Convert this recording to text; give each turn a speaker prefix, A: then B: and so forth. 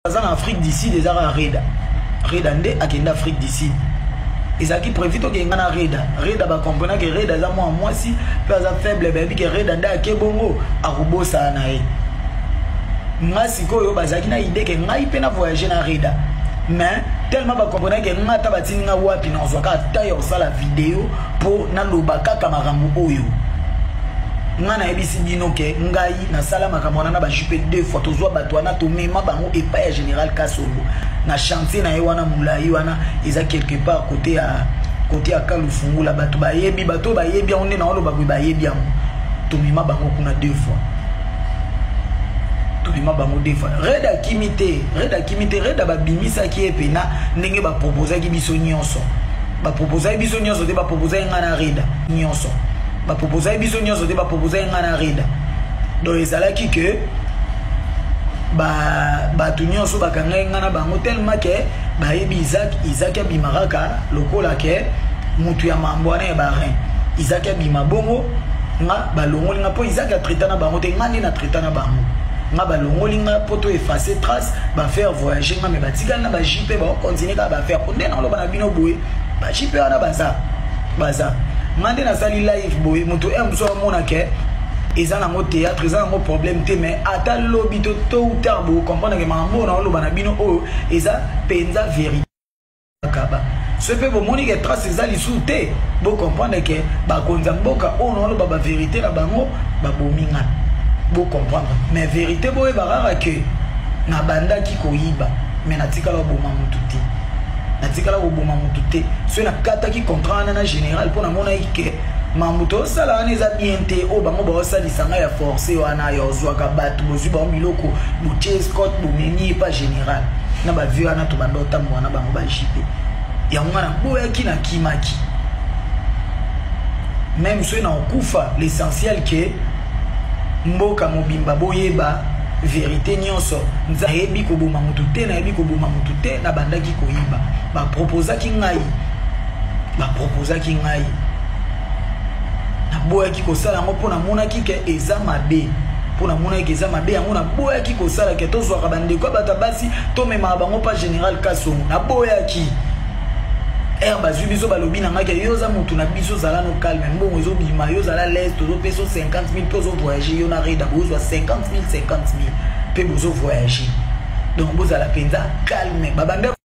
A: Aza na Afrique du Sud, eza kaka Reda. Reda nde akende Afrique du Sud. Ezalaki prévu tokende nga na Reda. Reda ba comprena ke Reda aza mwana mwasi mpe aza faible, bayebi ke Reda nde ake bongo akobosana na ye. Nga sikoyo bazalaki na idée ke ngai mpe na voyager na Reda. Mais tellement ba comprena ke nga ata batindi nga wapi nazwaka ata ya kosala video mpo naloba kaka makambo oyo. Nga nayebisi bino ke ngai nasala makambo wana na ba jupe deux fois, tozwa bato wana, tomema bango epai ya général Kasongo na chantier na ye wana molai wana, eza quelque part côté ya Kalufungula. Bato bayebi, bato oyo bayebi yango nde naoloba boye, bayebi yango. Tomema bango kuna deux fois, tomema bango deux fois. Red akimi te, Red akimi te. Red babimisaki ye pena ndenge baproposaki biso nyonso, baproposaki biso nyonso te, baproposaki ngai na Reda nyonso, baproposaki biso nyonso te, baproposaki ngai na Reda. Donc ezalaki ke bato nyonso bakangaki ngai na bango tellement ke bayebi Isaac. Isaac abima kaka lokola ke mutu ya mambo wana ya barin. Isaac abima bongo, nga balongoli nga mpo Isaac atraita na bango te, nga nde na traita na bango. Nga balongoli nga mpo to effacer trace, bafaire voyager nga, me batikali na baJP, baokontinue kaka bafaire. Mpo nde naloba na bino boye, baJP wana baza nga nde nasali live boye, moto e mosu amona ke eza nango théâtre, eza nango problème te. Mais ata lobi to tôt ou tard bocomprendre ke makambo oyo naoloba na bino oyo eza mpenza vérité. Kaba soki mpe bomoni ke trace eza lisusu te, bocomprendre ke bakonzi ya mboka oyo naoloba bavérité na bango babomi nga, bocomprendre. Mais vérité, boyeba kaka ke nabandaki koyiba, mais natikala koboma motu te, natikala koboma motu te. Soki nakataki contrat wana na général, mpo namonaki ke mambo tosala wana eza bien te, oyo bango baosalisa ngai ya force wana ya ozwaka bato, bozwi bango biloko, botie escorte, bomemi epa général na bavie wana, tobanda otambola na bango baJP yango. Nga naboyaki, nakimaki. Même soki na okufa, l'essentiel ke mboka mobimba boyeba vérité nyonso. Nayebi koboma motu te, nayebi koboma motu te. Nabandaki koyiba, baproposaki ngai, baproposaki ngai, naboyaki kosala yango mpo namonaki ke eza mabe, mpo namonaki ke eza mabe. Yango naboyaki kosala ke tozwaka bandeko ya bato ya basi, tomemaka bango mpa général Kasongo. Naboyaki. Ere bazwi biso, balobi na ngai ke yo oza motu na biso, ozala no calme, mbongo ezobima, yo ozala lese, tozopesa 50 000 mpe ozovoyage. Yo na Reda bozwa 50 000, 50 000 mpe bozovoyage, donc bozala mpenza calme. Babanda.